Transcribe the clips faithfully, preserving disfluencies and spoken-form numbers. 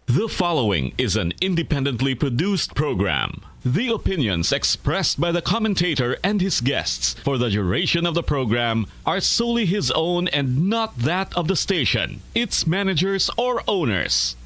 The following is an independently produced program. The opinions expressed by the commentator and his guests for the duration of the program are solely his own and not that of the station, its managers, or owners.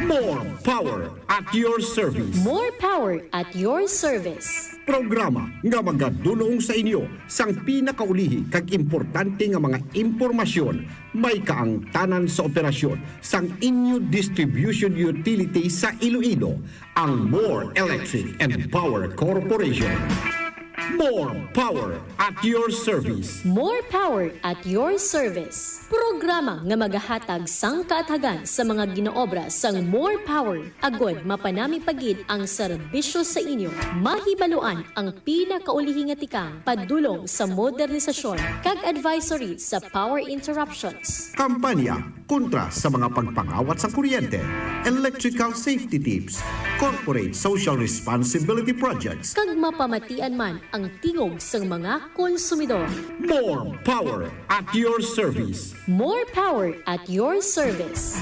More power at your service. More power at your service. Programa nga magadulong sa inyo sang pinakaulihi kag importante nga mga impormasyon may kaangtanan sa operasyon sang inyo distribution utility sa Iloilo, ang More Electric and Power Corporation. More power at your service. More power at your service. Programa nga magahatag sang kaathagan sa mga ginaobra sang More Power agod mapanami pa gid ang serbisyo sa inyo. Mahibaluan ang pinakaulihi nga tikang padulong sa modernisasyon kag advisory sa power interruptions. Kampanya kontra sa mga pagpangawat sa kuryente, electrical safety tips, corporate social responsibility projects, Kag mapamatian man ang tingog sang mga konsumidor. More power at your service. More power at your service.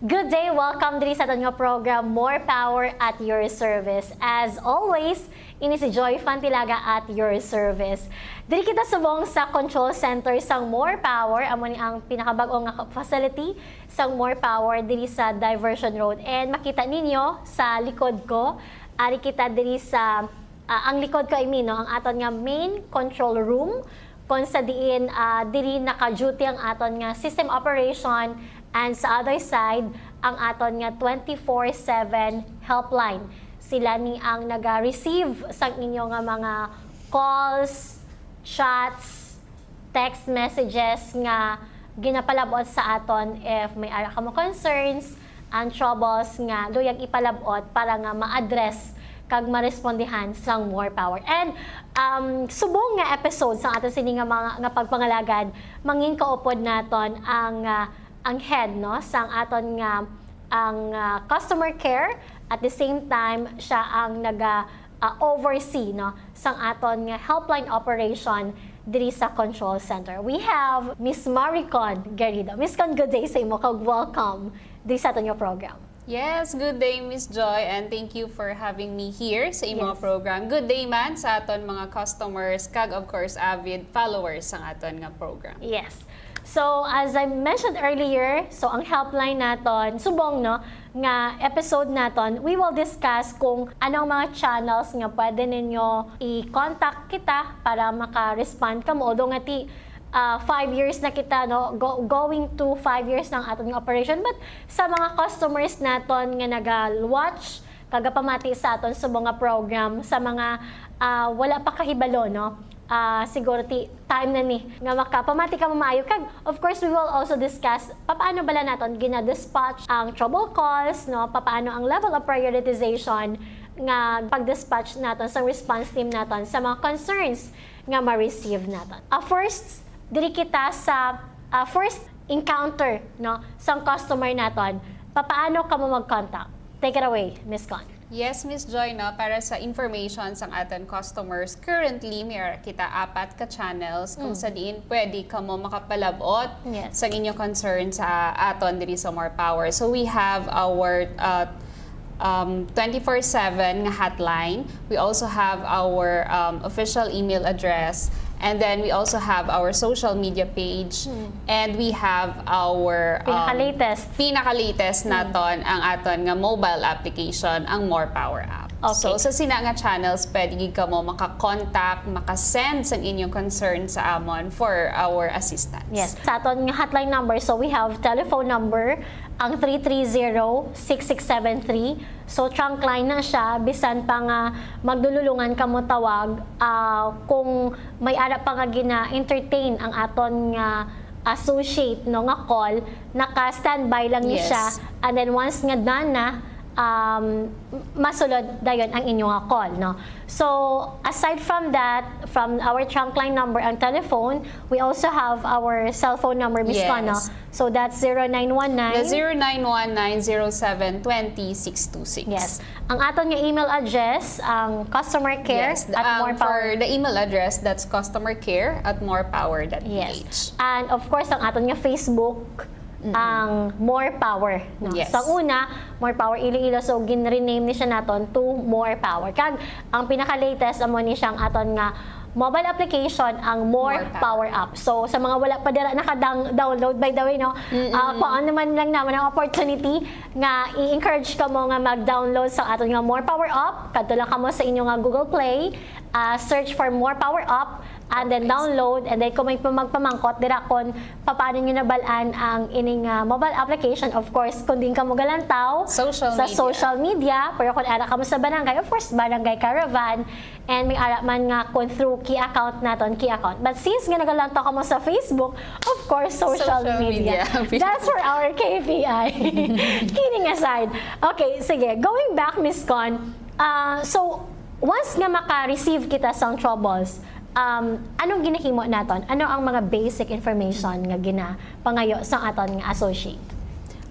Good day! Welcome diri sa aton nga program, More Power at Your Service. As always, ini si Joy Fantilaga at your service. Diri kita subong sa control center sang More Power. Amo ni ang pinakabag-o nga facility sang More Power diri sa Diversion Road. And makita ninyo sa likod ko, ari kita diri sa, ah, ang likod ko, I mean, no, ang aton nga main control room, kung sa diin, ah, diri naka-duty ang aton nga system operation, and sa other side, ang aton nga twenty-four seven helpline. Sila ni ang naga-receive sang inyo nga mga calls, chats, text messages nga ginapalab-ot sa aton if may ara kamo concerns and troubles nga luyag ipalab-ot para nga ma-address kag marespondihan sang More Power. And, um, subong nga episode sang aton sini nga mga, nga pagpangalagad, mangin kaupod naton ang, ah, ang head, no, sang aton nga, ang, ah, customer care. At the same time, siya ang naga, ah, oversee, no, sang aton nga helpline operation diri sa control center. We have Miss Maricon Garrido. Miss Con, good day sa imo kag welcome diri sa aton nga program. Yes, good day, Miss Joy, and thank you for having me here sa imong Yes. program. Good day man sa aton mga customers kag, of course, avid followers sang aton nga program. Yes. So, as I mentioned earlier, so ang helpline naton, subong, no, nga episode naton, we will discuss kung ano ang mga channels nga pwede ninyo i-contact kita para maka-respond kamo. Although nga ti, ah, five years na kita, no, go- going to five years na ang aton nga operation. But sa mga customers naton nga naga-watch, kagapamati sa aton subong nga program, sa mga, ah, wala pa kahibalo, no? Ah, siguro ti time na ni nga makapamati kamo maayo. Kag, of course, we will also discuss papaano bala naton gina-dispatch ang trouble calls, no? Papaano ang level of prioritization nga pag-dispatch naton sa response team naton sa mga concerns nga ma-receive naton. Ah, first, diri kita sa, ah, first encounter, no, sang customer naton. Papaano kamo mag-contact? Take it away, Miss Con. Yes, Miss Joy, no, para sa information sang aton customers, currently may ara kita apat ka channels kung sa diin pwede kamo makapalab-ot Yes. sang inyong concern sa aton diri sa More Power. So we have our uh, um, twenty-four seven nga hotline. We also have our um, official email address. And then we also have our social media page. And we have our um, Pinaka-latest. pinaka-latest naton ang aton nga mobile application, ang More Power app. Okay. So sa sina nga channels, pwede gid kamo maka-contact, maka-send sang inyong concern sa amon for our assistance. Yes. Sa aton nga hotline number, so we have telephone number, ang three three zero, six six seven three. So, trunk line na siya, bisan pa nga magdululungan kamo tawag, ah, kung may ara pa nga gina-entertain ang aton nga associate, no, nga call, naka-standby lang ni Yes. siya. And then once nga done na, um, masulod dayon ang inyo nga call, no? So, aside from that, from our trunk line number, ang telephone, we also have our cell phone number, Miss Con, no? Yes. So, that's zero nine one nine. The zero nine one nine zero seven twenty six two six. Yes. Ang aton nga email address, ang customer care Yes, at um, more power. For the email address, that's customer care at more power dot P H. Yes. And of course, ang aton nga Facebook, Mm-mm. ang More Power, no? Yes. Sa una, More Power Iloilo, so gin-rename ni siya naton to More Power. Kag ang pinaka-latest amo ni siya ang aton nga mobile application, ang More More Power. Power App. So sa mga wala pa dira naka-download, by the way, no? Mm-mm. Ah, kuhaan naman lang naman ang opportunity nga i-encourage kamo nga mag-download sa aton nga More Power App. Kadto lang kamo sa inyo nga Google Play, ah, search for More Power App, and then Okay. download, and then kung may pa-, magpamangkot dira kung paano nyo nabal-an ang ining, ah, mobile application, of course, kung diin kamo galantaw Social sa media. social media, pero kung ara kamo sa barangay, of course, barangay caravan, and may ara man nga kung through Key account naton, Key account. But since nga nagalantaw kamo sa Facebook, of course, social Social media. media. That's for our K P I. Kidding aside. Okay, sige. Going back, Miss Con, ah, so, once nga maka-receive kita sang troubles, um, anong ginahimo naton? Ano ang mga basic information nga ginapangayo sa aton nga associate?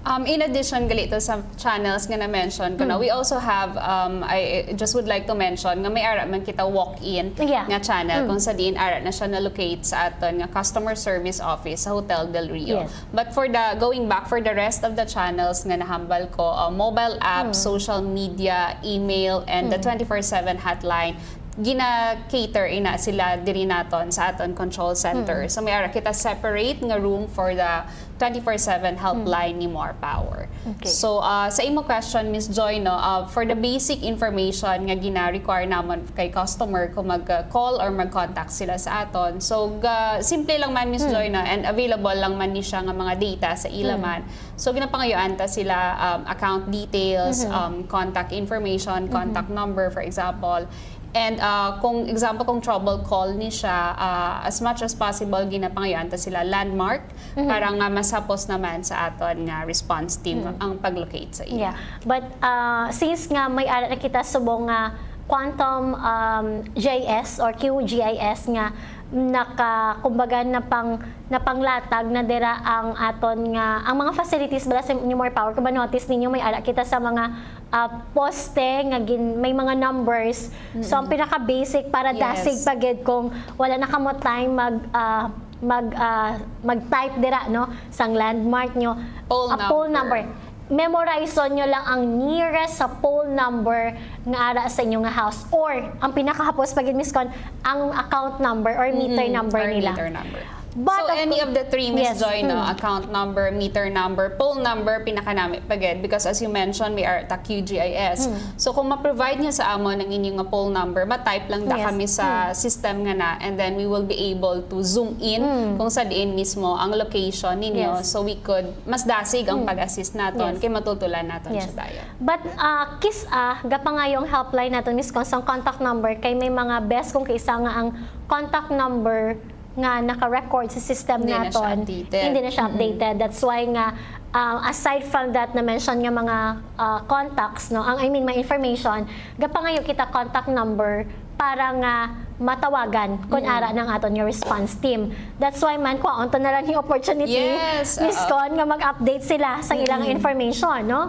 Um, in addition gali to sa channels nga na-mention ko na, Mm. we also have, um, I, I just would like to mention nga may ara man kita walk-in Yeah. nga channel Mm. kung sa diin ara na siya na-locate sa aton nga customer service office sa Hotel Del Rio. Yes. But for the, going back, for the rest of the channels nga nahambal ko, uh, mobile app, Mm. social media, email, and the Mm. twenty-four seven hotline, gina-cater ina sila diri naton sa aton control center. Mm. So may ara kita separate nga room for the twenty-four seven helpline Mm. ni More Power. Okay. So, uh, sa imo question, Miss Joy, no, uh, for the basic information nga gina-require namon kay customer kung mag-call or mag-contact sila sa aton. So, ga-, simple lang man, Miss Hmm. Joy, no, and available lang man ni siya nga mga data sa ila Hmm. man. So, ginapangayuan ta sila, um, account details, Mhm. um, contact information, Mhm. contact number, for example. And, uh, kung example, kung trouble call ni siya, uh, as much as possible, ginapangayuan ta sila landmark Mhm. para nga mas hapos naman sa aton nga response team Mhm. ang pag-locate sa ila. Yeah. But, uh, since nga may ara na kita subong nga quantum, um, G I S or Q G I S nga naka, kumbaga, napang-, napanglatag na dira ang aton nga, ang mga facilities bala sa inyo More Power. Kung ma-notice ninyo, may ara kita sa mga, ah, poste nga gin-, may mga numbers. So, ang Mm-mm. pinaka-basic para Yes. dasig pa gid kung wala na kamo time mag, ah, mag, ah, mag-type dira, no, sang landmark nyo. Poll A poll number. number. Memorize nyo lang ang nearest sa poll number nga ara sa inyo nga house. Or, ang pinakahapos pa gid, Miss Con, ang account number or meter Mm-mm, number or nila. meter number. But So, of any course of the three, Miss Yes. Joy, no? Mm. Account number, meter number, poll number, pinakanami pa gid. Because as you mentioned, may ara ta Q G I S. Mm. So, kung ma-provide nyo sa amon ang inyong nga poll number, ma-type lang da Yes. kami sa Mm. system nga na, and then we will be able to zoom in Mm. kung sa diin mismo ang location ninyo. Yes. So, we could, mas dasig ang Mm. pag-assist naton, Yes. kay matultulan naton Yes. siya dayon. But, ah, kis-a, gapangayo ang helpline naton, Miss Con, sang contact number, kay may mga best kung kaisa nga ang contact number nga naka-record sa system Hindi na siya naton, updated. hindi na siya Mm-mm. updated. That's why nga, ah, aside from that na-mention nga mga, ah, contacts, no, ang, I mean, mga information, gapangayo kita contact number para nga matawagan kung Mm-mm. ara ng aton nga response team. That's why man, kuhaon ta na lang yung opportunity, Yes, Miss oo. Con, nga mag-update sila sa ilang Mm-mm. information, no?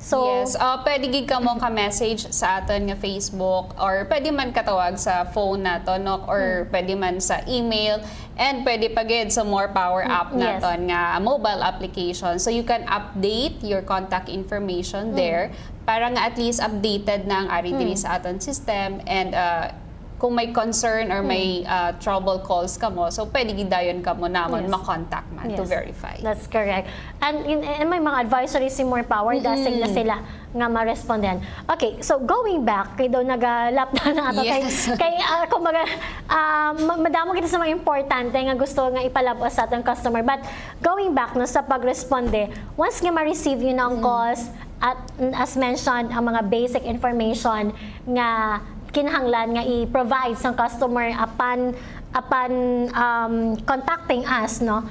So, Yes, uh, pwede gid kamo ka-message sa aton nga Facebook, or pwede man katawag sa phone nato, no? Or Hmm. pwede man sa email, and pwede pa gid sa More Power Hmm, app yes. naton nga mobile application. So you can update your contact information Hmm. there para nga at least updated na ang ari diri Hmm. sa aton system, and, uh, kung may concern or may, Hmm. uh, trouble calls kamo, so pwede gid dayon kamo namon Yes. ma-contact man to Yes. verify. That's correct. And in, and may mga advisory si More Power, Mm-mm. dasig na sila nga ma-respondan. Okay, so going back, kay daw nagalap na na ato kay, Yes. kay, ah, kumbaga, ah, ma-, madamo kita sa mga importante nga gusto nga ipalabas sa atong customer. But going back, no, sa pagresponde, once nga ma-receive yun ang Mm. calls, at, mm, as mentioned, ang mga basic information nga kinahanglan nga i-provide sa customer upon, upon, um, contacting us, no?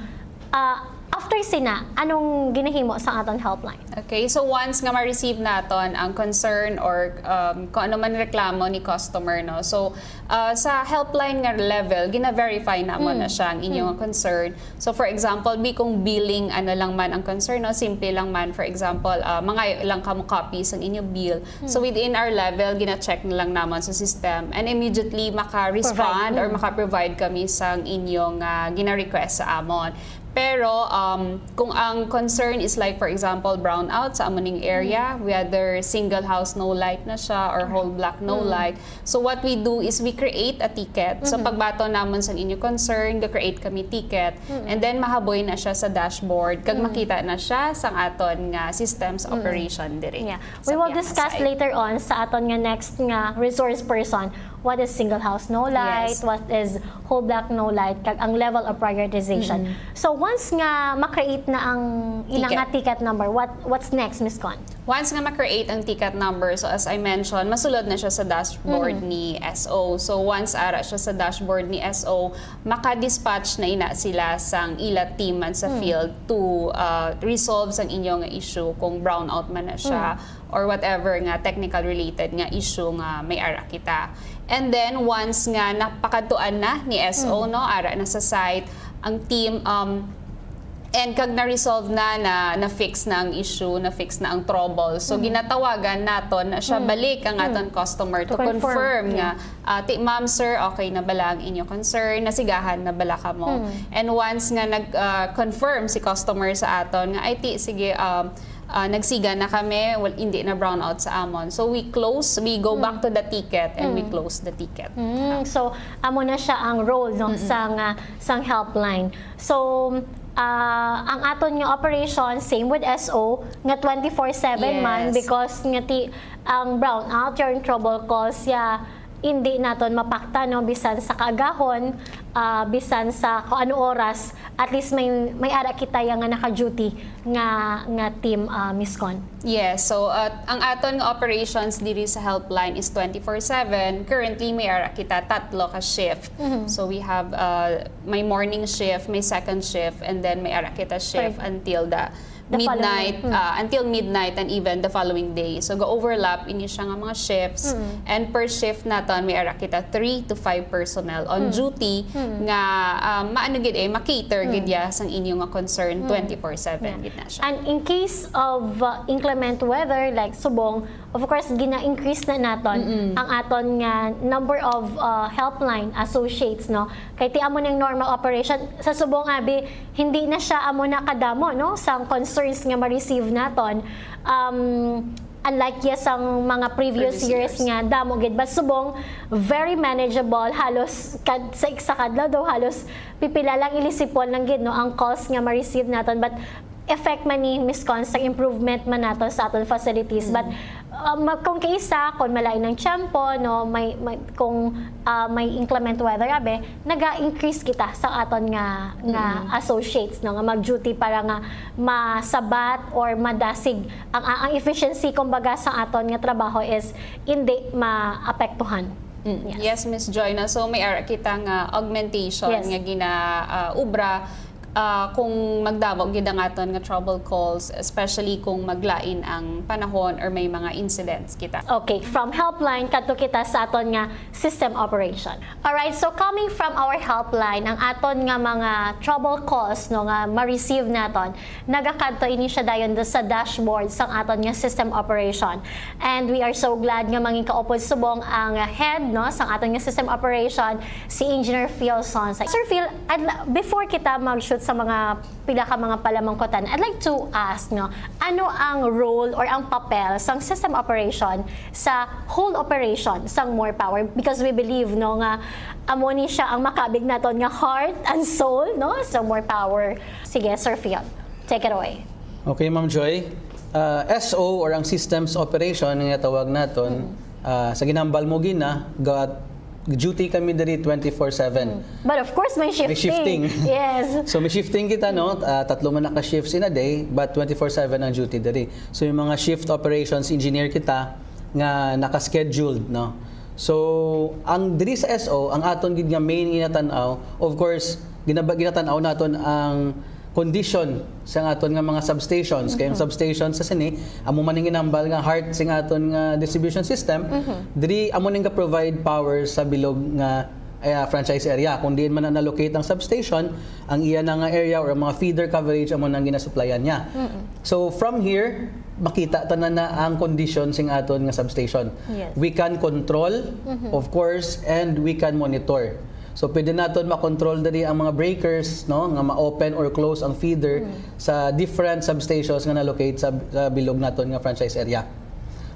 Ah, after Christina, anong ginahimo sa aton helpline? Okay, so once nga ma-receive naton ang concern or um, kung ano man reklamo ni customer, no? So, uh, sa helpline nga level, gina-verify namo na siya ang inyong concern. So, for example, bi kung billing, ano lang man ang concern, no? Simple lang man, for example, uh, mangayo lang kamo copy sa inyo bill. So, within our level, gina-check na lang namon sa system and immediately maka-respond or maka-provide kami sa inyong uh, gina-request sa amon. Pero um, kung ang concern is like, for example, brownout sa amuning area, whether single house no light na siya or whole block no light, so what we do is we create a ticket. So pagbaton namon sa inyo concern, ga-create kami ticket, and then mahaboy na siya sa dashboard, kag makita na siya sang aton nga systems operation diri. Yeah. We will discuss later on sa aton nga next nga resource person what is single house no light, Yes. What is whole block no light, kag ang level of prioritization. So once nga ma-create na ang ilang Ticket. nga ticket number, what what's next, Miss Con? Once nga ma-create ang ticket number, so as I mentioned, masulod na siya sa dashboard ni S O. So once ara siya sa dashboard ni S O, maka-dispatch na ina sila sang ila team man sa field to uh, resolve sang inyo nga issue kung brownout man na siya or whatever nga technical related nga issue nga may ara kita. And then once nga napakadtuan na ni S O, no, ara na sa site ang team, um, and kag na-resolve na, na na-fix na ang issue, na-fix na ang trouble. So ginatawagan naton na siya balik ang aton customer to To confirm. confirm, nga ah, ti ma'am, sir, okay na bala ang inyo concern, nasigahan na bala kamo. And once nga nag-confirm si customer sa aton nga ay ti sige, um, ah, nagsiga na kami, wal, hindi na brownout sa amon. So we close, we go back to the ticket and we close the ticket. Mm, so amo na siya ang role, no, sang ah, sang helpline. So ah, ang aton nga operation same with S O nga twenty-four seven man, Yes. Because nga ti ang brownout, yung trouble calls, ya hindi naton mapakta, no, bisan sa kaagahon, ah, bisan sa kung ano oras, at least may may ara kita ya nga naka-duty nga nga team, ah, Miss Con. Yes, so uh, ang aton nga operations diri sa helpline is twenty-four seven. Currently may ara kita tatlo ka shift. So we have uh, may morning shift, may second shift, and then may ara kita shift Third. Until the The midnight, following. uh, until midnight and even the following day. So ga-overlap ini siya nga mga shifts. And per shift naton may ara kita three to five personnel on duty nga um, maano gid eh, makater gid ya sang inyo nga concern twenty-four seven gid na siya. And in case of uh, inclement weather like subong, of course gina-increase na naton ang aton nga number of uh, helpline associates, no? Kay ti amo ning normal operation sa subong abi, hindi na siya amo na kadamo, no, sang concerns nga ma-receive naton. Um, unlike yes ang mga previous Previous years, years. Nga damo gid, but subong very manageable, halos kad sa isa kadlaw daw halos pipila lang, ilisipon lang gid, no, ang calls nga ma-receive naton, but effect man ni Miss Con sa improvement man nato sa aton facilities. But uh, ma- kung kaisa, kung malain ang tiyempo, no, may, may kung uh, may inclement weather, abe, naga-increase kita sa aton nga nga associates, no, nga mag-duty para nga masabat or madasig ang ang efficiency, kumbaga, sa aton nga trabaho is hindi maapektuhan. Mm. Yes, Miss Joy, no? So may ara kita nga augmentation Yes. Nga gina-ubra ah, kung magdamo gid ang aton nga trouble calls, especially kung maglain ang panahon or may mga incidents kita. Okay, from helpline kadto kita sa aton nga system operation. Alright, so coming from our helpline, ang aton nga mga trouble calls, no, nga ma-receive naton, nagakadto ini siya dayon do sa dashboard sang aton nga system operation. And we are so glad nga mangin kaupod subong ang head, no, sang aton nga system operation, si Engineer Phil Sonsa. Sir Phil, I'd la- before kita mag-shoot sa mga pila ka mga palamangkutan, I'd like to ask, no, ano ang role or ang papel sang system operation sa whole operation sang More Power? Because we believe, no, nga amo ni siya ang makabig naton nga heart and soul, no, sa More Power. Sige, Sir Phil, take it away. Okay, Ma'am Joy. Ah, S O or ang systems operation nga tawag naton, ah, sa ginhambal mo gina, ga-duty kami diri twenty-four seven. But of course, may shifting. May shifting. Yes. So may shifting kita, no? Ah, tatlo man na ka shifts in a day, but twenty-four seven ang duty diri. So yung mga shift operations engineer kita nga naka-scheduled, no? So ang diri sa S O, ang aton gid nga main ginatan-aw, of course, ginaba ginatan-aw naton ang condition sa aton nga mga substations. Kay ang substation sa sini, amo man ang ginambal nga heart sa aton nga distribution system. Diri amo ning ga-provide power sa bilog nga, eh, franchise area. Kung diin man na na-locate ang substation, ang iya na nga area or ang mga feeder coverage amo nang ginasupplyan niya. So from here, makita ta na na ang condition sing aton nga substation. Yes. We can control, of course, and we can monitor. So pwede naton makontrol diri ang mga breakers, no, nga ma-open or close ang feeder sa different substations nga na-locate sa, sa bilog naton nga franchise area.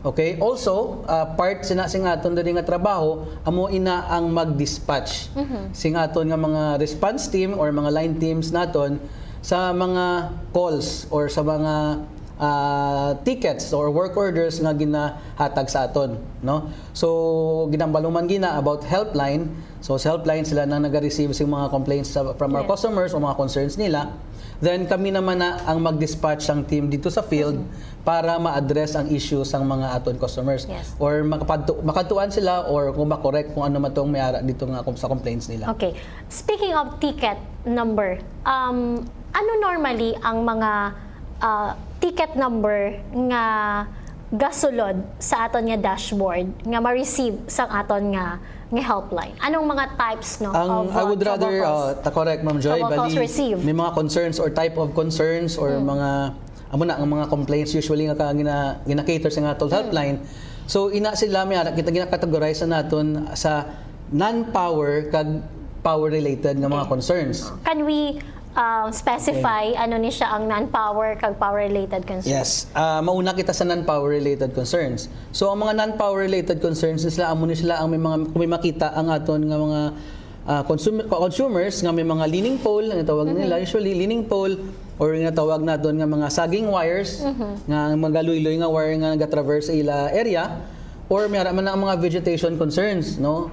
Okay, also, ah, part sina sing aton diri nga trabaho amo ina ang mag-dispatch sing aton nga mga response team or mga line teams naton sa mga calls or sa mga, ah, tickets or work orders nga ginahatag sa aton, no? So ginambal mo man gina about helpline. So sa helpline, sila nang naga-receive sing mga complaints sa, from our Yes. customers o mga concerns nila. Then kami naman na ang mag-dispatch sang team dito sa field para ma-address ang issue sang mga aton customers. Yes. Or makapagtu- makadtuan sila or kung ma-correct kung ano man tong may ara dito nga kung sa complaints nila. Okay. Speaking of ticket number, um, ano normally ang mga, ah, ticket number nga gasulod sa aton nga dashboard nga ma-receive sa aton nga, nga helpline? Anong mga types, no, Ang, of, I uh, would trouble rather, calls? Uh, ta correct, Ma'am Joy, Trouble calls bali, received. May mga concerns or type of concerns or Hmm. mga, amo na, ang mga complaints usually nga ka- gina, gina-cater sa nga toll Hmm. helpline. So ina sila, may ara kita gina-categorize na naton sa non-power kag power-related nga mga Okay. concerns. Can we, uh, specify ano ni siya ang non-power kag power-related concerns? Yes. Ah, mauna kita sa non-power related concerns. So ang mga non-power related concerns ni sila, amo ni sila ang may mga, kung may makita ang aton nga mga, ah, consum- consumers nga may mga leaning pole, ang tawag nila usually leaning pole, or nga tawag naton nga mga sagging wires, nga magaluy-luy nga wire nga nagatraverse sa ila area, or may ara man ang mga vegetation concerns, no?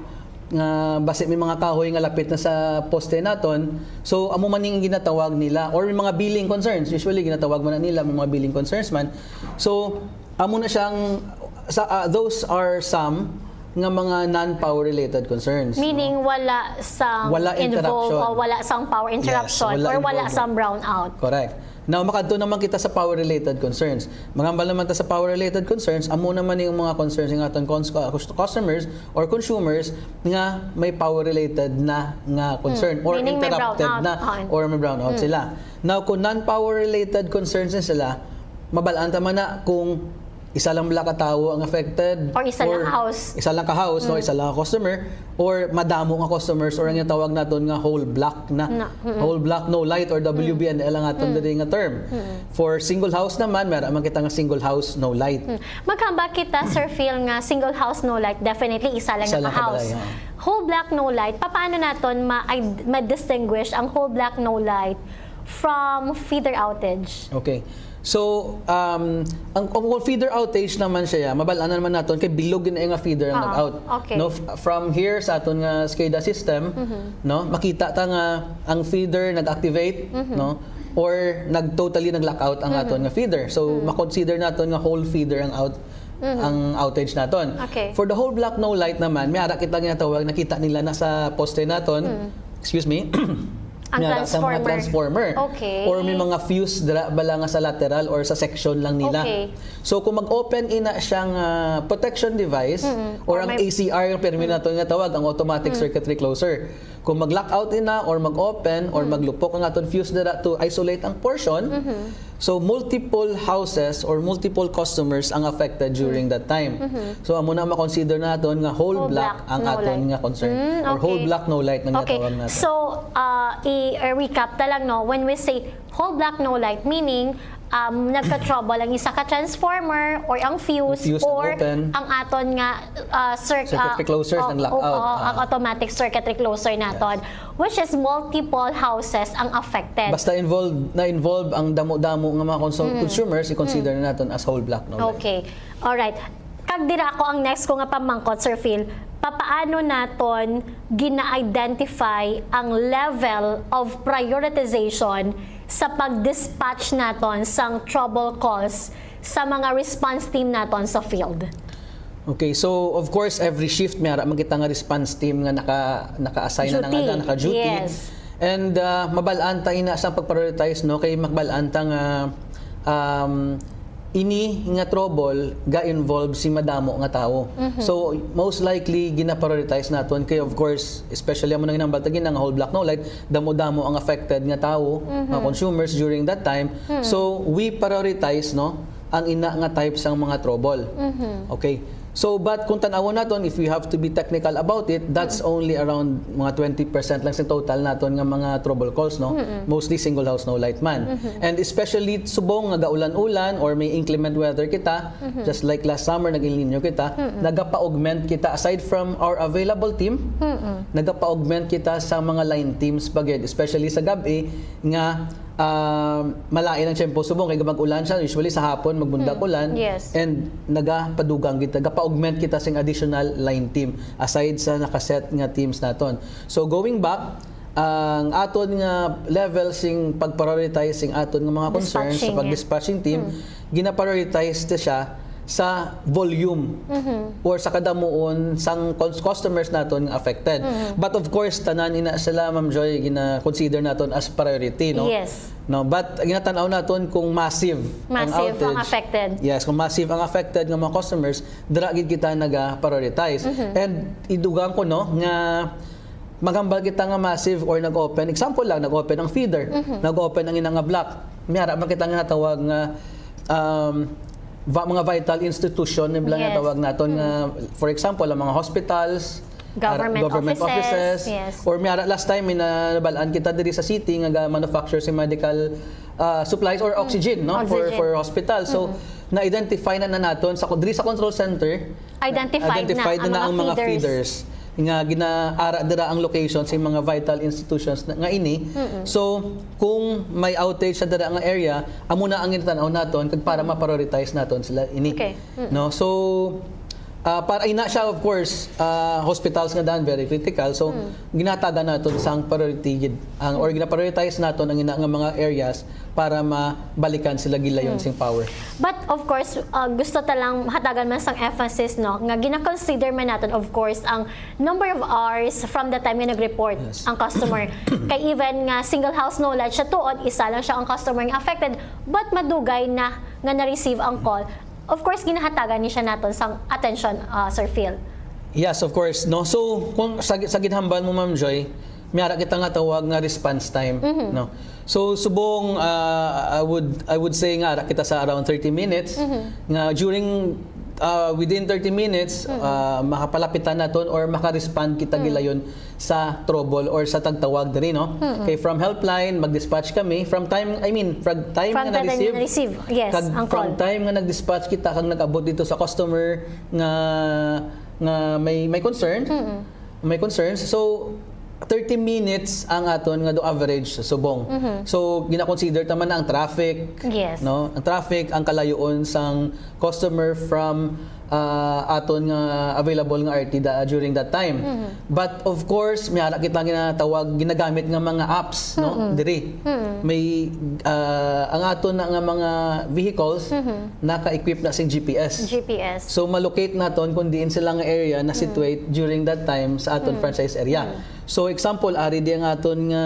Nga basi may mga kahoy nga lapit na sa poste naton. So amo man ning ginatawag nila, or may mga billing concerns. Usually ginatawag man na nila may mga billing concerns man. So amo na siyang sa, ah, those are some nga mga non-power related concerns, no? Meaning wala sang Wala involve interruption. O wala sang power interruption Yes, wala or wala involvement. sang brownout. Correct. Now, makadto naman kita sa power-related concerns. Mangambal naman ta sa power-related concerns, amo naman yung mga concerns ng aton cons- uh, cus- customers or consumers nga may power-related na nga concern Hmm. or Meaning may interrupted brownout. na Ah. Or may brownout sila. Now, kung non-power-related concerns na sila, mabalaan ta man na kung isa lang bala ka tawo ang affected Or isa lang house. Isa lang ka house, no, isa lang ka customer, or madamo nga customers, or ang tawag naton nga whole block na. Na, mm-mm. Whole block no light or W B N L ang aton diri nga term. For single house naman, meron man kita nga single house no light. Hmm. Maghambal kita, Sir Phil, nga single house no light, definitely isa lang Isa na lang ka house. Balay, ha. Whole block no light, paano naton ma- ma-distinguish ang whole block no light from feeder outage? Okay. So, um, ang, ang feeder outage naman siya, mabalaan naman naton kay bilog gid nga feeder ang Ah, nag-out. Okay. No, f- from here sa aton nga SCADA system, no, makita ta nga ang feeder nag-activate, no, or nag-totally nag-lockout ang aton nga feeder. So, ma-consider naton nga whole feeder ang out ang outage naton. Okay. For the whole block no light naman, may ara kita ginatawag, nakita nila na sa poste naton. Excuse me. Ang May ara sa mga transformer. Transformer. Okay. Or may mga fuse dira bala nga sa lateral or sa section lang nila. Okay. So kung mag-open ina siyang, ah, protection device or, Or ang may A C R, yung permi naton nga tawag, ang automatic circuitry closer. Kung mag-lockout ina or mag-open or maglupok ang aton fuse dira to isolate ang portion, so multiple houses or multiple customers ang affected during that time. So amo na ma-consider naton nga whole, Whole block, block, ang no aton light. nga concern Mm, or whole okay. block no light na Okay. ginatawag natin. So, uh, i-recap ta lang, no, when we say whole block no light, meaning um, nagka-trouble ang isa ka transformer or ang fuse, Fuse or nag-open. Ang aton nga uh, cir- Circuitry uh, closers oh, nag-lockout. Oo, Ah. Ang automatic circuitry closer naton, which is multiple houses ang affected. Basta involved, na-involve ang damo-damo nga mga consu- consumers, i-consider na naton as whole block no light. Okay. Alright. Kag dira ako ang next ko nga pamangkot, Sir Phil. Papaano naton gina-identify ang level of prioritization sa pag-dispatch naton sang trouble calls sa mga response team naton sa field? Okay, so of course every shift may ara man kita nga response team nga naka naka-assign na Duty. Nga, naka-duty. Yes. And, ah, mabal-an ta ina sa pag-prioritize, no? Kay mabal-an ta nga, um, ini nga trouble ga-involve si madamo nga tawo. Mhm. So, most likely, gina-prioritize naton. Kay, of course, especially amo nang hinambal ta gina nga whole block no light, damo-damo ang affected nga tawo, mga Mhm. consumers during that time. Mhm. So, we prioritize, no, ang ina nga type sang mga trouble. Mhm. Okay. So, but kung tan-awon naton, if we have to be technical about it, that's Mm. only around mga twenty percent lang sa total naton nga mga trouble calls, no? Mm-mm. Mostly single house no light man. Mm-hmm. And especially subong nga gaulan-ulan or may inclement weather kita, Mm-hmm. just like last summer, nag-El Nino kita, Mm-mm. nagapa-augment kita aside from our available team, Mm-mm. nagapa-augment kita sa mga line teams pa gid, especially sa gab-i nga, ah, malain ang tiyempo subong kay mag-ulan siya, usually sa hapon magbundak Mm. ulan, Yes. and nagapadugang kita, nagapa-augment kita sing additional line team aside sa nakaset nga teams naton. So, going back, ang aton nga level sing pag-prioritize sing aton nga mga concerns sa Dispatching, yeah. pag-dispatching team, Mm. gina-prioritize ta siya sa volume Mhm. or sa kadamuon sang cons-, customers naton nga affected. Mhm. But of course, tanan ina sila, Ma'am Joy, gina-consider naton as priority, no? Yes. No, but ginatan-aw naton kung massive ang Massive ang outage. affected. Yes, kung massive ang affected nga mga customers, dira gid kita naga-prioritize. Mhm. And idugang ko, no, nga maghambal kita nga massive or nag-open. Example lang, nag-open ang feeder, Mhm. nag-open ang ina nga block. May ara man kita nga tawag nga, um, va-, mga vital institution, nila nga Yes. tawag naton nga, Mm. for example, ang mga hospitals, Government ara-, government offices, offices, yes. or may ara last time, may na-, nabal-an kita diri sa city nga ga-manufacture si medical, ah, supplies or Mm. oxygen, no, for, Oxygen. for hospital. So, Mm. na-identify na, na naton sa, diri sa control center, Identified na identified ang na mga ang mga feeders. feeders nga ginaara dira ang location sa mga vital institutions na, nga ini. Mm-mm. So, kung may outage sa dira nga area, amo na ang ginatanaw naton kag para Mm. ma-prioritize naton sila ini. Okay. Mm-mm. No? So, ah, para ina siya, of course, ah, hospitals nga dan very critical. So, Mm. ginatagan naton sang priority gid ang, or gina-prioritize naton ang ina nga mga areas para mabalikan sila gilayon Hmm. sing power. But of course, uh, gusto ta lang hatagan man sang emphasis, no, nga gina-consider man naton, of course, ang number of hours from the time nga nag-report Yes. ang customer. Kay even nga single house no light siya tuod, isa lang siya ang customer nga affected, but madugay na nga na-receive ang call. Of course, ginahatagan ni siya naton sang attention, uh, Sir Phil. Yes, of course, no. So, kung sa, sa ginhambal mo, Ma'am Joy, may ara kita nga tawag nga response time, Mhm. no. So, subong, ah, I would, I would say nga ara kita sa around thirty minutes, Mhm. nga during, ah, within thirty minutes, Mhm. ah, makapalapitan naton or makarespond kita Mhm. gilayon sa trouble or sa tagtawag diri, no. Mhm. Kay from helpline, mag-dispatch kami. From time, I mean, from time From nga time na na-receive, na-receive, yes, kag ang from call. time nga nag-dispatch kita kag nag-abot dito sa customer nga, nga may, may concern, Mhm. may concerns. So, thirty minutes ang aton nga do average sa subong. Mhm. So, gina-consider ta man na ang traffic, Yes. no? Ang traffic, ang kalayoon sang customer from, ah, aton nga available nga R T da, during that time. Mhm. But of course, may ara kita ginatawag, ginagamit nga mga apps, no? Mm-mm. Diri. Mm-mm. May, ah, ang aton na nga mga vehicles, Mhm. naka-equip na sing G P S. G P S. So, ma-locate naton kung diin sila nga area na Mm. situate during that time sa aton Mm. franchise area. Mm. So, example, ari di ang aton nga,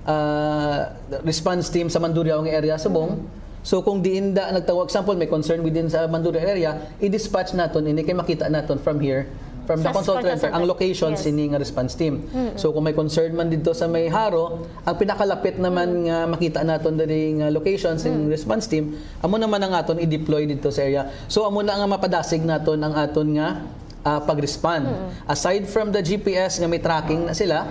ah, response team sa Mandurriao nga area, subong. Mm. So, kung diin da nagtawag, example, may concern within sa Mandurriao area, i-dispatch naton ini kay makita naton from here, from the Sa control control center, ang center. location Yes. sini nga response team. Mm. So, kung may concern man dito sa may Jaro, ang pinakalapit naman Mm. nga makita naton diri nga location sing Mm. response team, amo naman ang aton i-deploy dito sa area. So, amo na nga mapadasig naton ang aton nga, ah, pag-respond. Mm. Aside from the G P S nga may tracking na sila,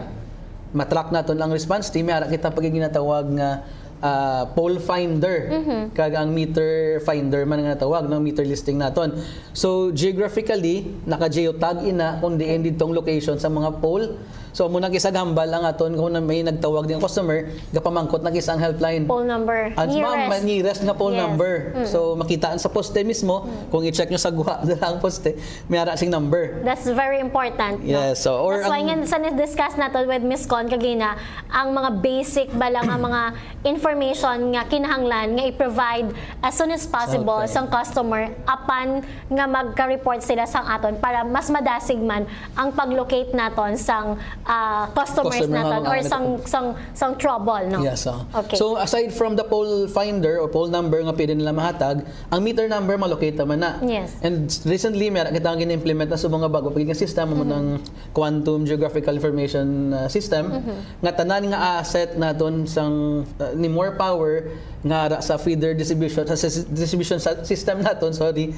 ma-track naton ang response team, may ara kita pag ginatawag nga, ah, pole finder, Mhm. kag ang meter finder man nga tawag, no, meter listing naton. So, geographically, naka-geotag ina kung diin didtong location sa mga pole. So, amo na kisa gambal ang aton kung na may nagtawag din customer, gapamangkot na kisa ang helpline. Pole number. Ang Nearest. ma-, nearest nga pole Yes. number. Mm. So, makita sa poste mismo, Mm. kung i-check nyo sa guha, dala ang poste, may ara sing number. That's very important, no? Yes, so, or That's why ang nga, sa na-discuss nato with Miss Con kagina, ang mga basic bala nga mga information nga kinahanglan nga i-provide as soon as possible Okay. sang customer apan nga magka-report sila sang aton para mas madasig man ang pag-locate naton sang, ah, customers Customer nga naton mga or sang, nagpapag- sang, sang trouble, no? Yes, ah. Okay. So, aside from the pole finder o pole number nga pwede nila mahatag, ang meter number malocate naman na. Yes. And recently, meron kita ang gina-implement na subong nga bago pa gid nga system, amo Mm-hmm. ng Quantum Geographical Information, ah, System, Mm-hmm. nga tanan nga asset naton sang, ah, ni More Power nga ra sa feeder distribution, sa sis-, distribution sa system naton, sorry,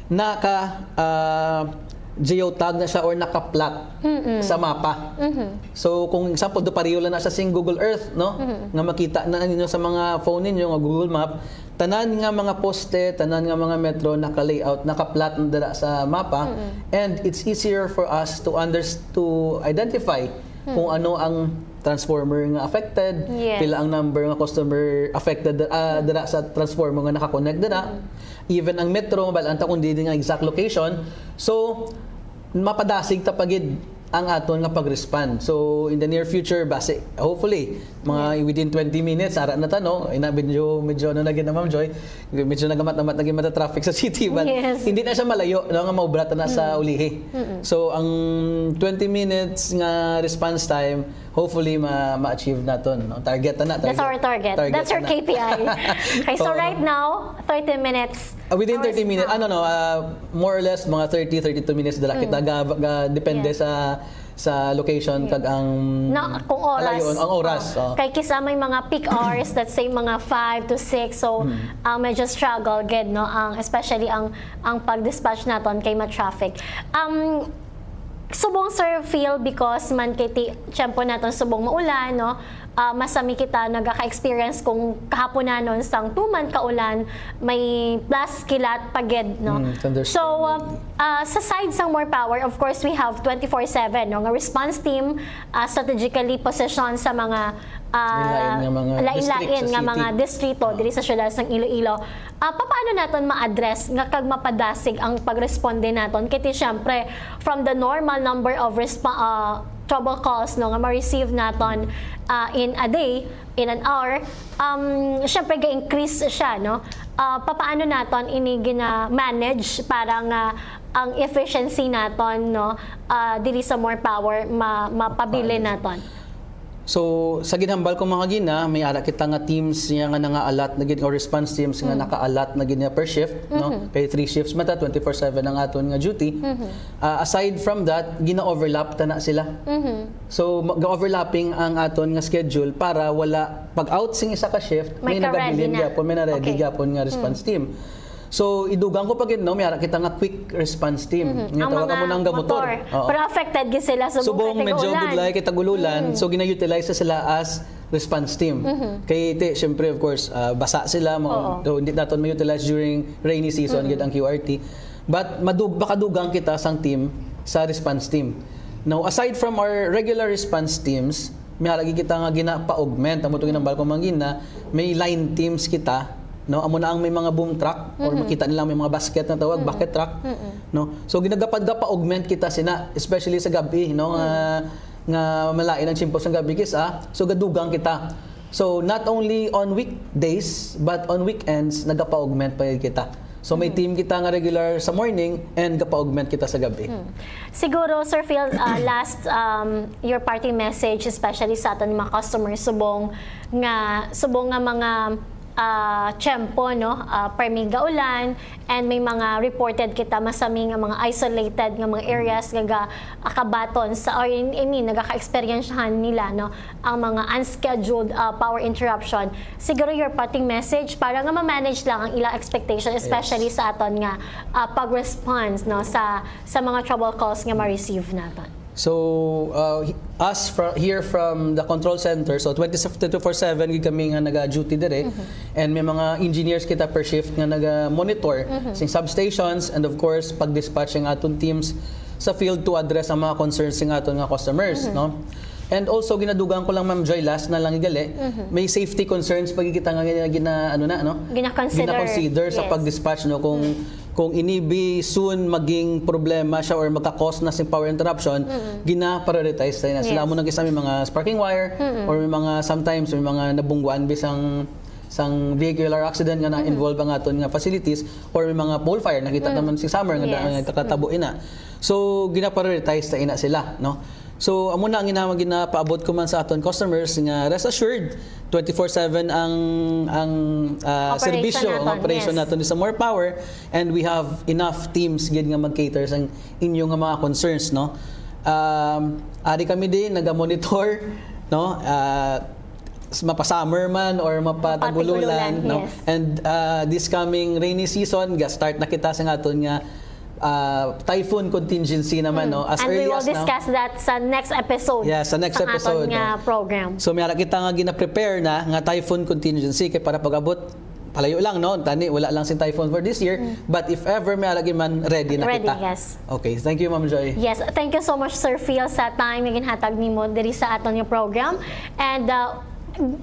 naka, ah, geotag na siya or naka-plot Mm-mm. sa mapa. Mm-hmm. So, kung example, do pareho lang na siya sing Google Earth, no? Mm-hmm. Nga makita na ninyo sa mga phone ninyo nga Google Map, tanan nga mga poste, tanan nga mga metro naka-layout, naka-plot na dira sa mapa, Mm-mm. and it's easier for us to unders-, to identify Mm. kung ano ang transformer nga affected, Yes. pila ang number nga customer affected, ah, dira sa transformer nga naka-connect dira. Mm. Even ang metro, mabal-an ta kung di nga exact location. So, mapadasig ta pa gid ang aton nga pag-respond. So, in the near future, basi, hopefully, mga Yes. within twenty minutes, ara na ta, no? Ina, medyo, medyo ano na gid na, Ma'am Joy. Medyo nagamat-amat na gid mata traffic sa city, but Yes. hindi na siya malayo, no? Nga maubra ta na sa Mm. ulihi. Mm-mm. So, ang twenty minutes nga response time, hopefully, ma-, ma-achieve naton, no? Target na, That's target. our target. Target That's your na. K P I. Okay, so Oo. right now, thirty minutes. Ah, within Our thirty minutes, response. ano, no, ah, more or less, mga thirty, thirty-two minutes dala Mm. kita ga, ga, depende Yes. sa, sa location Yes. kag ang Na, kung oras. kalayoon, ang oras, Oh. oh. Kay kisa may mga peak hours, let's say, mga five to six, so, Mm. ah, medyo struggle gid, no, ang, especially ang, ang pag-dispatch naton kay ma-traffic. Um, Subong, Sir Phil, because man kay ti-, tiyempo naton subong maulan, no? Ah, masami kita nagaka-experience kung kahaponanon sang two month ka ulan, may plus kilat pa gid, no? Mm, thunderstorm. So, ah, ah, sa side sang More Power, of course, we have twenty-four seven, no, nga response team, ah, strategically positioned sa mga, ah, Lain-lain nga mga lain-lain district sa nga city. mga distrito Ah. diri sa siyudad sang Iloilo. Ah, papaano naton ma-address nga kag mapadasig ang pagresponde naton? Kay ti, syempre, from the normal number of resp-, ah, trouble calls, no, nga ma-receive naton, ah, in a day, in an hour, um, syempre, ga-increase siya, no? Ah, papaano naton ini gina-manage para nga ang efficiency naton, no, ah, diri sa More Power ma-, mapabilin Paano? naton? So, sa ginhambal ko, mga gina, may ara kita nga teams niya nga nanga-allot na gid, or response teams nga Mm. naka-allot na gid niya per shift, no? Mhm. Kay three shifts man ta, twenty-four seven ang aton nga duty. Mhm. Ah, aside from that, gina-overlap ta na sila. Mhm. So, ma-, ga-overlapping ang aton nga schedule para wala, pag out sing isa ka shift, May may ka-ready nagabilin na. gyapon, may na-ready Okay. gyapon nga response Mm. team. So, idugang ko pa gid, no, may ara kita nga quick response team. Mhm. Nga Ang tawag mga amo nang gamotor. motor. Oo. Pero affected gid sila sa Subong, bukid medyo tig-ulan. budlay kay tag-ululan. Mm. So, gina-utilize na sila as response team. Mhm. Kay, ti, syempre, of course, ah, basa sila, ma-, Oo. so, hindi naton ma-utilize during rainy season, Mm. gid ang Q R T. But madug-, makadugang kita sang team sa response team. Now, aside from our regular response teams, may ara gid kita nga ginapa-augment. Amo to ginambal ko, mga gina, may line teams kita, no? Amo na ang may mga boom truck, or Mhm. makita nila may mga basket na tawag, Mm. bucket truck, Mm-mm. no? So, ginagapa-augment kita sina, especially sa gabi, no? Nga, Mm. nga malain ang tiyempo sa gabi, kis, ah. So, gadugang kita. So, not only on weekdays, but on weekends, nagapa-augment pa gid kita. So, may Mm. team kita nga regular sa morning and gapa-augment kita sa gabi. Mm. Siguro, Sir Phil, ah, last, um, your parting message, especially sa aton mga customers, subong nga, subong nga mga, ah, tiyempo, no? Ah, permi gaulan, and may mga reported kita masami nga mga isolated nga mga areas nga ga-, akabaton sa, or in, I mean, nagaka-experiensyahan nila, no? Ang mga unscheduled, ah, power interruption. Siguro your parting message para nga ma-manage lang ang ilang expectation, especially Yes. sa aton nga, ah, pag-response, no, sa, sa mga trouble calls nga ma-receive naton. So, uh, he-, us fro-, here from the control center, so twenty, twenty-four seven gid kami nga naga-duty dire, Mhm. and may mga engineers kita per shift nga naga-monitor Mhm. sing substations, and of course, pag-dispatch ang aton teams sa field to address ang mga concerns sing aton nga customers, Mhm. no? And also, ginadugang ko lang, Ma'am Joy, last na lang igali, Mhm. may safety concerns pa gid kita nga gina-, gina-, ano na, no? Gina-consider. Gina-consider sa Yes. pag-dispatch, no? Kung Mhm. kung ini bi soon maging problema siya or magka-cause na sing power interruption, gina-prioritize tayo na sila. Yes. Amo na gisa may mga sparking wire or may mga, sometimes may mga nabungguan bisang sang vehicular accident nga na-involve ang aton nga facilities or may mga pole fire, nakita naman si summer nga Yes. nagkakatabo ina. So gina-prioritize ta ina sila, no? So amo na ang gina-, ginapaabot ko man sa aton customers nga rest assured, twenty-four seven ang ang ah, Operation serbisyo, ang naton, operation yes. naton sa More Power, and we have enough teams gid nga mag-cater sa inyo nga mga concerns, no? Um, ari kami din naga-monitor, no? Ah, s- mapa-summer man or mapatagululan, Mapatagululan, no? yes. And ah, this coming rainy season, ga-start na kita sa aton nga ah, typhoon contingency naman, no? As And we early will as now. discuss that sa next episode Yeah, sa next sa aton episode, nga no? program. So may ara kita nga gina-prepare na nga typhoon contingency kay para pag-abot palayo lang, no? Tani wala lang sing typhoon for this year, but if ever may ara gid man, ready na Ready, kita. yes. Okay, thank you, Ma'am Joy. Yes, thank you so much, Sir Phil, sa time nga ginhatag nimo diri sa aton nga program. And uh,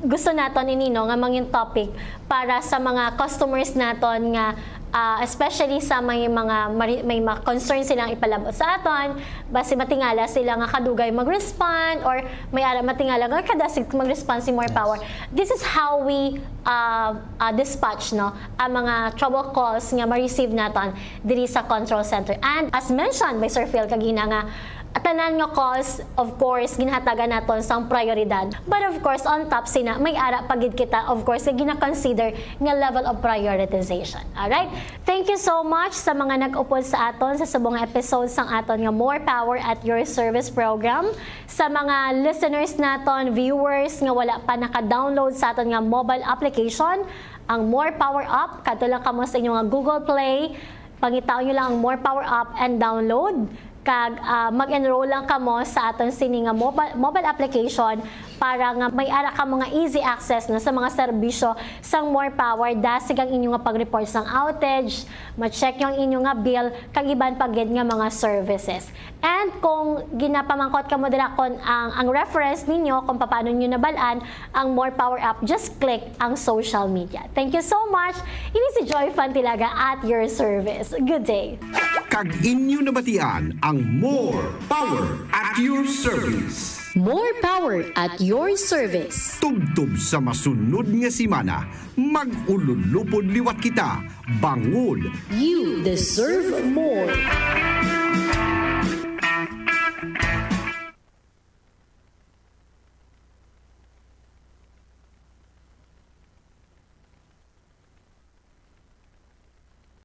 gusto naton ini, no, nga mangin topic para sa mga customers naton nga ah, especially sa may mga mari- may mga concern silang ipalabot sa aton, basi matingala sila nga kadugay mag-respond or may ara matingala nga kadasig mag-respond si More Power. This is how we uh, uh, dispatch, no, ang mga trouble calls nga ma-receive naton diri sa control center. And as mentioned by Sir Phil kagina nga tanan nga calls, of course, ginhatagan naton sang prioridad. But of course, on top sina, may ara pa gid kita, of course, nga gina-consider nga level of prioritization. Alright? Thank you so much sa mga nag-upod sa aton sa subong nga episode sang aton nga More Power at Your Service program. Sa mga listeners naton, viewers nga wala pa naka-download sa aton nga mobile application, ang More Power app, kadto lang kamo sa inyo nga Google Play, pangitaon nyo lang ang More Power app and download. Kag ah, mag-enroll lang kamo sa aton sini nga mobile, mobile application para nga may ara kamo nga easy access na sa mga serbisyo sang More Power, dasig ang inyo nga pag-report sang outage, ma-check nyo ang inyo nga bill, kag iban pa gid nga mga services. And kung ginapamangkot kamo dira kung ang, ang reference ninyo kung paano nyo nabal-an ang More Power app, just click ang social media. Thank you so much. Ini si Joy Fantilaga at your service. Good day. Kag inyo nabatian ang More Power at your service. More power at your service. Tubtob sa masunod nga semana, mag-ululupod liwat kita, bangod You deserve more.